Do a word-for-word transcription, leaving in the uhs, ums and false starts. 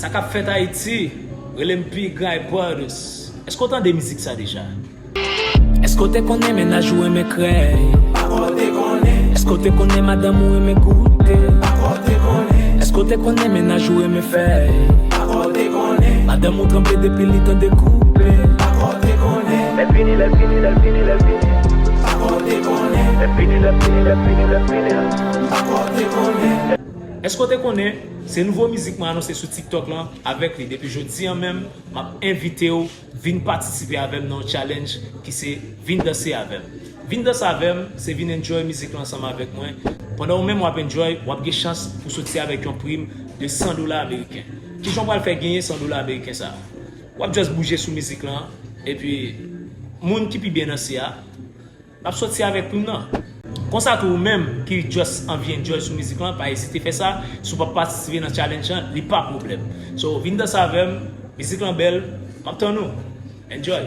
Sa k ap fèt Ayiti, rele m P Guy Brothers. Èske w tande mizik sa deja? Èske w te konnen mennaj ou renmen krèy? Papa w te konnen. Èske w te konnen madanm ou renmen goute? Papa w te konnen. Èske w te konnen mennaj ou renmen fèy? Papa w te konnen. Madanm ou tranble depi li tande koupe. Papa w te konnen. Lè fini, lè fini, lè fini, lè fini. Papa w te konnen. Lè fini, lè fini, lè fini, lè fini. Papa w te konnen. Èske w te konnen se nouvo mizik mwen anonse sou TikTok lan? Avèk li, depi jodi an menm, m ap envite w vin patisipe avè m nan yon challenge ki se vin danse avè m. Vin danse avè m, se vin enjoy mizik lan ansanm avèk mwen. Pandan ou menm w ap enjoy, w ap gen chans pou soti avèk yon prim de san dola ameriken. Kijan w pral fè genyen san dola ameriken sa a? W ap just bouje sou mizik lan, epi moun ki pi byen danse a, l ap soti avèk prim nan. Konsa tou, ou menm ki just anvi enjoy sou mizik lan, pa ezite fè sa. Si w p ap patisipe nan challenge lan, li pa pwoblèm. So, vin danse avè m, mizik lan bèl, m ap tann ou. Enjoy!